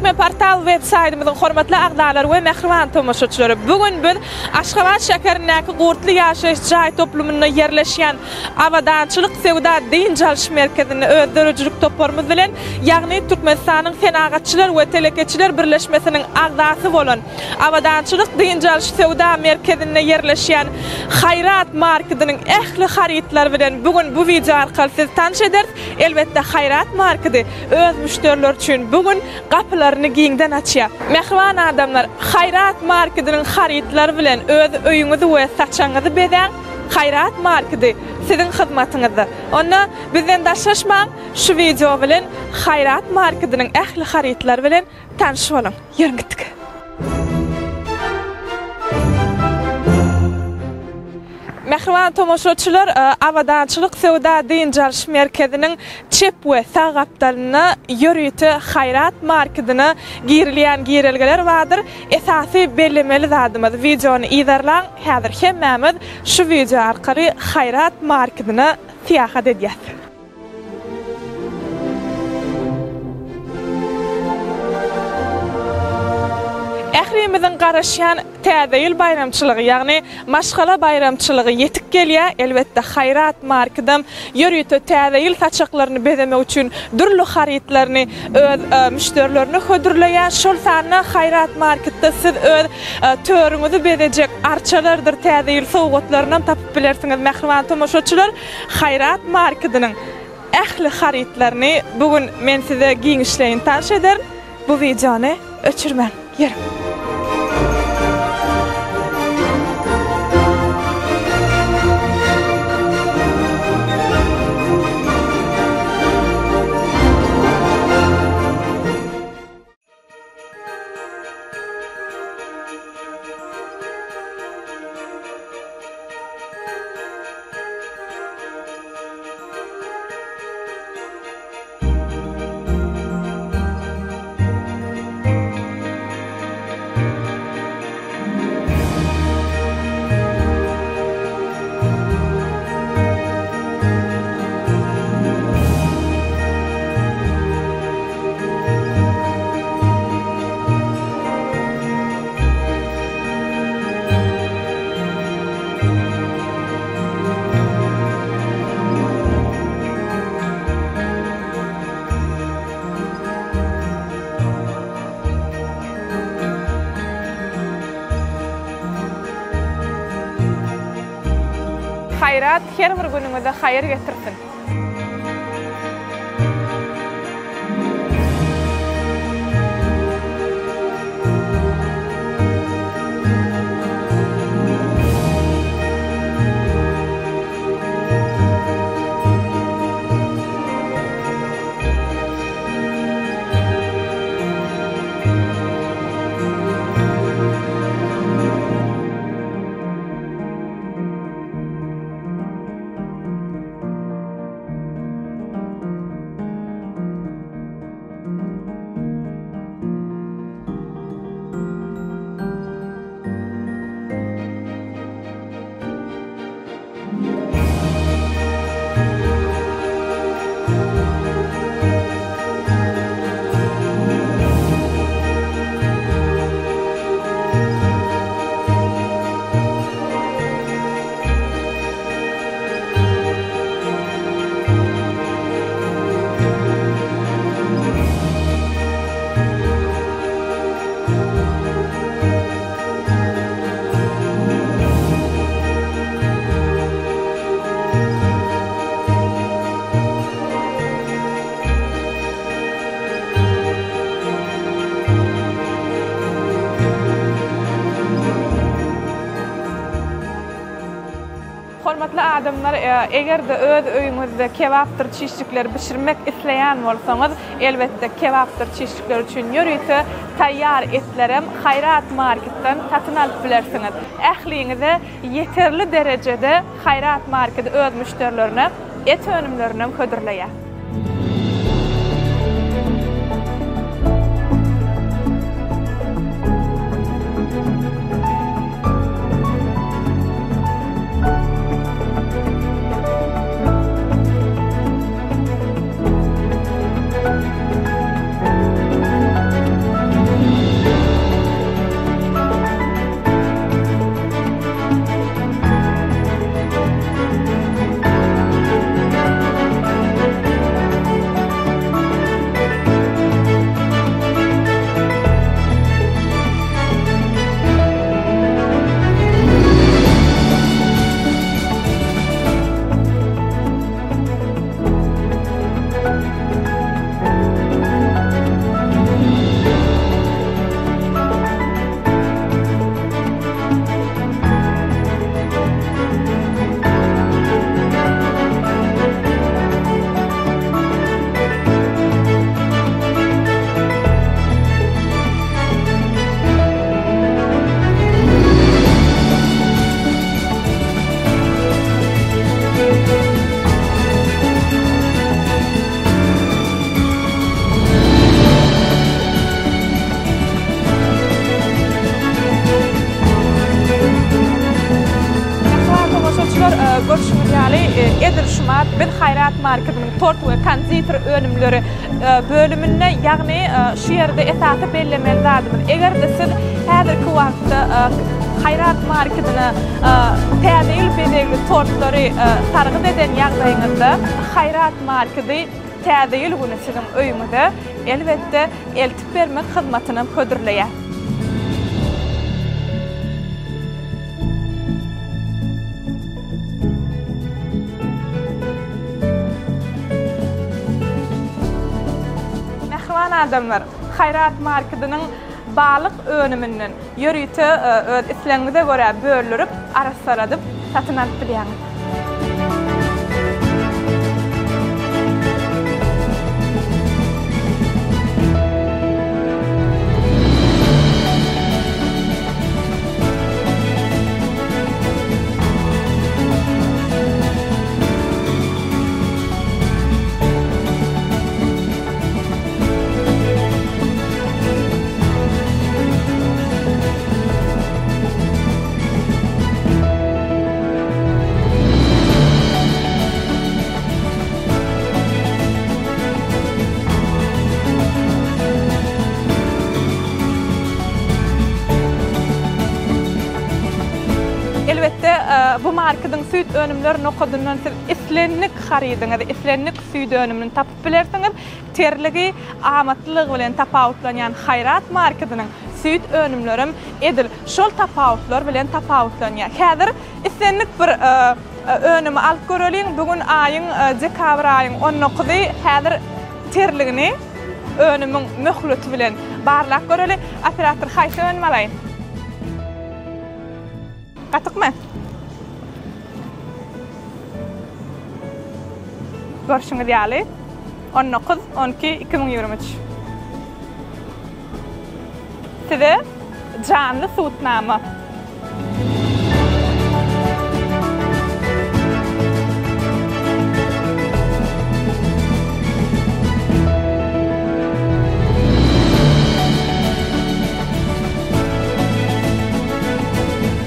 Türkmen portal web saýtymyzyň hormatly agzalary we mähriban tomaşaçylary! Bu gün biz Aşgabat şäherindäki Gurtly ýaşaýyş jaý toplumynda ýerleşýän Abadançylyk söwda dynç alyş merkezinde öz döredijilik toparymyz bilen, ýagny Türkmenistanyň Senagatçylar we telekeçiler birleşmesiniň agzasy bolan Abadançylyk dynç alyş söwda merkezinde ýerleşýän Haýrat markediniň ähli harytlary bilen bu gün bu wideo arkaly sizi tanyş ederis. Elbetde Haýrat markedi öz müşderileri üçin bu gün gapylaryny giňden açýar. Mähriban adamlar, Haýrat markediniň harytlary bilen öz öýüňizi we saçagyňyzy bezäň, Haýrat markedi siziň hyzmatyňyzda. Onda bizden daşlaşmaň, şu wideo bilen Haýrat markediniň ähli harytlary bilen tanyş boluň. Ýörüň gitdik. Mähriban tomaşaçylar, Abadançylyk söwda-dynç alyş merkeziniň çep we sag gapdalynda ýörite Haýrat markedine girilýän girelgeler bardyr. Esasy bellemeli zadymyz, wideony yzarlaň, häzir hemmämiz şu wideo arkaly Haýrat markedine syýahat edýäs. Ählimiziň garaşýan Täze ýyl baýramçylygy, ýagny maşgala baýramçylygy ýetip gelýär. Elbetde, Haýrat markidam ýörite Täze ýyl saçaklaryny bezemek üçin dürli harytlaryny öz müşderilerine hödürleýär. Şol sanda Haýrat marketde siz öz törüňizi bezejek arçalardyr Täze ýyl sowgatlarynam tapyp bilersiňiz, mähriban tomaşaçylar. Haýrat markediniň ähli harytlaryny bu gün men size giňişleýin tanyş ederin. Bu wideony öçürmäň. Ýörüň. Haýrat her bir günüňize haýyr getirsin. Hormatly adamlar, eger-de öz öýüňizde kebapdyr çişlikleri bişirmek isleýän bolsaňyz, elbetde kebapdyr çişlikler üçin ýörite taýýar etlerem Haýrat marketden satyn alyp bilersiňiz. Ähliňize ýeterli derejede Haýrat marketi öz müşderilerine et önümlerinem hödürleýär. marketiniň tort we konditer önümleri bölüminde, ýagny şu ýerde esasy bellemeli zadymyz, eger-de siz häzirki wagtda Haýrat marketine Täze ýyl bezegli tortlary sargyt eden ýagdaýyňyzda, Haýrat marketi Täze ýyl güni siziň öýüňize, elbetde, eltip bermek hyzmatynam hödürleýär. Mähriban adamlar, Haýrat markediniň balyk önüminden ýörite öz islegiňize görä böldürip, arassaladyp satyn alyp bilýäňiz. Elbetde, bu markediň süýt önümler nokadyndan siz islendik harydyňyzy, islendik süýt önümini tapyp bilersiňiz. Terligi, amatlylygy bilen tapawutlanýan Haýrat marketiniň süýt önümlerem edil şol tapawutlar bilen tapawutlanýar. Häzir islendik bir önümi alyp göreliň. Bu gün aýyň dekabr aýyň on dokuzy. Häzir terligini önümiň möhleti bilen barlap göreli. Operator haýsy önümi alaýyn? Gatykmy? Görşüňiz ýaly, 19, 12, 2023. Size janly subutnama.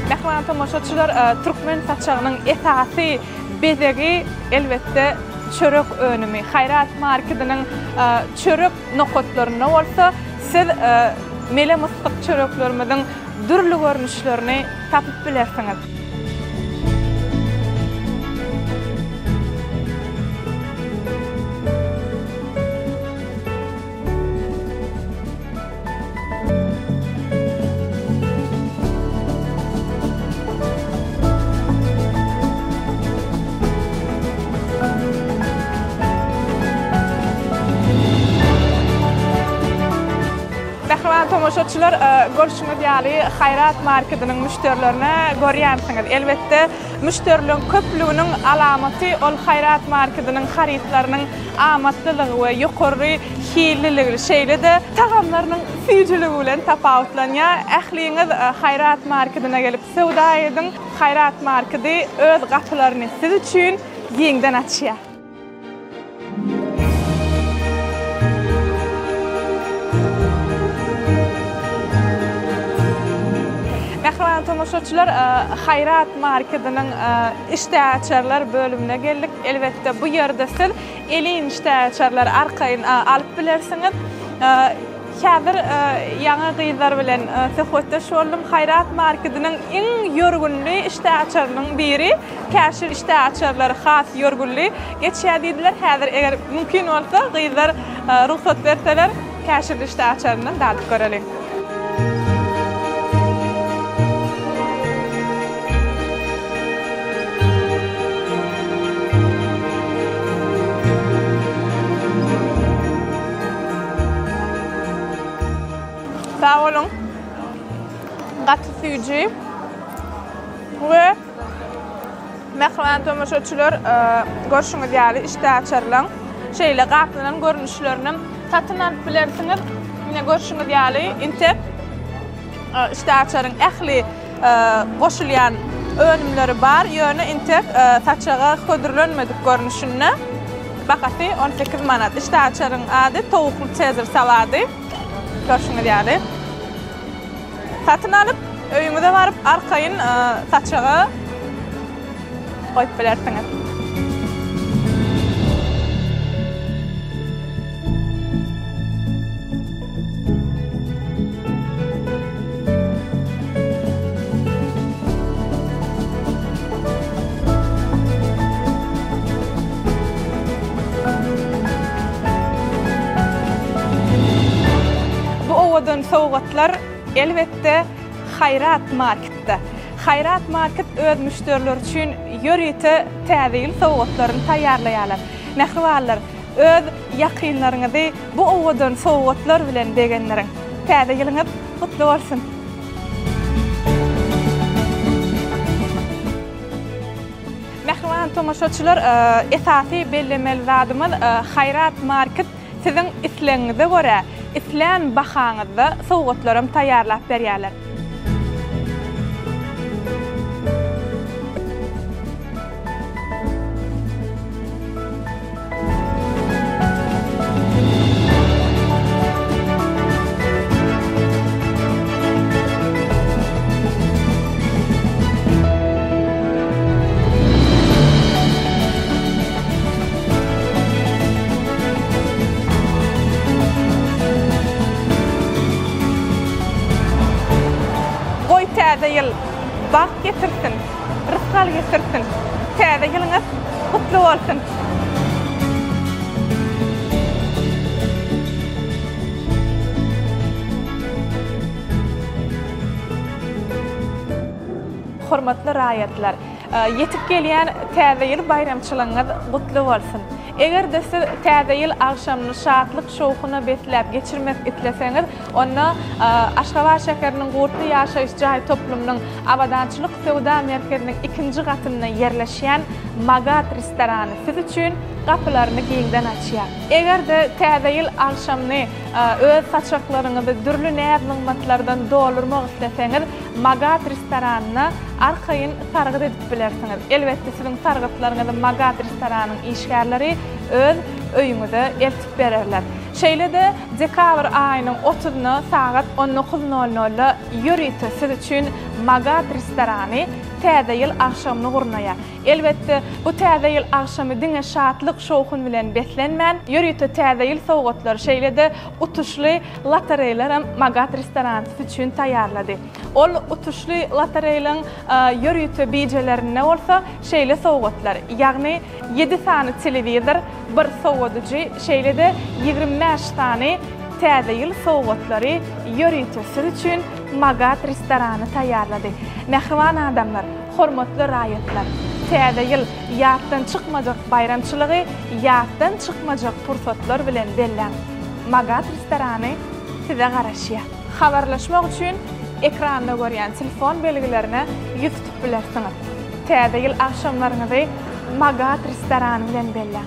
Mähriban tomaşaçylar, türkmen saçagynyň esasy bezegi, elbetde, çörek önümi. Haýrat markediniň çörek nokatlarynda bolsa siz mele-myssyk çöreklerimiziň dürli görnüşlerini tapyp bilersiňiz. Mähriban tomaşaçylar, görşüňiz ýaly, Haýrat markediniň müşderilerini görýänsiňiz. Elbetde, müşderileriň köplüginiň alamaty ol Haýrat markediniň harytlarynyň amatlylygy we ýokary hilliligi, şeýle-de tagamlarynyň süýjüligi bilen tapawutlanýar. Ähliňiz Haýrat markedine gelip söwda ediň. Haýrat markedi öz gapylaryny siz üçin giňden açýar. Mähriban tomaşaçylar, Haýrat markediniň işdäaçarlar bölümine geldik. Elbetde, bu ýerde siz elin işdäaçarlary arkaýyn alyp bilersiňiz. Häzir ýaňy gyzlar bilen söhbetdeş boldum. Haýrat markediniň iň ýörgünli işdäaçarynyň biri. Käşir işdäaçarlary has ýörgünli geçýär diýdiler. Häzir eger mümkin bolsa, gyzlar rugsat berseler, käşirli işdäaçaryndan dadyp göreliň. Sag boluň. Gaty süýji. We mähriban tomaşaçylar, görşüňiz ýaly işdäaçarlaryň şeýle gaplanan görnüşlerini satyn alyp bilersiňiz. Ine görşüňiz ýaly intek işdäaçaryň ähli goşulýan önümleri bar, ýöne intek saçaga hödürlenmedik görnüşinde. Bahasy 18 manat. Işdäaçaryň ady towukly sezar salady. Görşüňiz ýaly. Satyn alyp, öýüňize baryp arkaýyn saçaga goýup bilersiňiz. owadan sowgatlar elbetde Haýrat marketde. Haýrat market öz müşderileri üçin ýörite Täze ýyl sowgatlaryny taýýarlaýarlar. Mähribanlar, öz ýakynlaryňyzy bu owadan sowgatlar bilen begendiriň. Täze ýylyňyz gutly bolsun! Mähriban tomaşaçylar, esasy bellemeli zadymyz Haýrat market Siziň islegiňize görä, islän bahaňyzda sowgatlaram taýýarlap berýärler. Goý täze ýyl bagt getirsin, rysgal getirsin. Täze ýylyňyz gutly bolsun! Hormatly raýatlar! Ýetip gelýän Täze ýyl baýramçylygyňyz gutly bolsun! Eger-de siz Täze ýyl agşamyny şatlyk-şowhuna besläp geçirmek isleseňiz, onda Aşgabat şäheriniň Gurtly ýaşaýyş jaý toplumynyň Abadançylyk söwda merkeziniň ikinji gatynda ýerleşýän Magat restorany siz üçin gapylaryny giňden açýar. Eger-de Täze ýyl agşamyny öz saçaklaryňyzy dürli näz-nygmatlardan doldurmak isleseňiz, Magat restoranyna arkaýyn sargyt edip bilersiňiz. Elbetde siziň sargytlaryňyzy Magat restoranyň işgärleri öz öýüňize eltip bererler. Şeýle-de dekabr aýynyň otuzyna sagat on dokuz nol nolda ýörite siz üçin Magat restorany Täze ýyl agşamyny gurnaýar. Elbetde, bu Täze ýyl agşamy diňe şatlyk-şowhun bilen beslenmän, ýörite Täze ýyl sowgatlary, şeýle-de utuşly lotoreýlerem Magat restorany siz üçin taýýarlady. Ol utuşly lotoreýleň ýörite bijelerinde bolsa şeýle sowgatlar, ýagny ýedi sany telewizor, bir sowadyjy, şeýle-de 25 sany Täze ýyl sowgatlary ýörite siz üçin Magat restorany taýýarlady. Mähriban adamlar, hormatly raýatlar! Täze ýyl ýatdan çykmajak baýramçylygy ýatdan çykmajak pursatlar bilen belläň! Magat restorany size garaşýar. Habarlaşmak üçin ekranda görýän telefon belgilerine ýüz tutup bilersiňiz. Täze ýyl agşamlaryňyzy Magat restorany bilen belläň!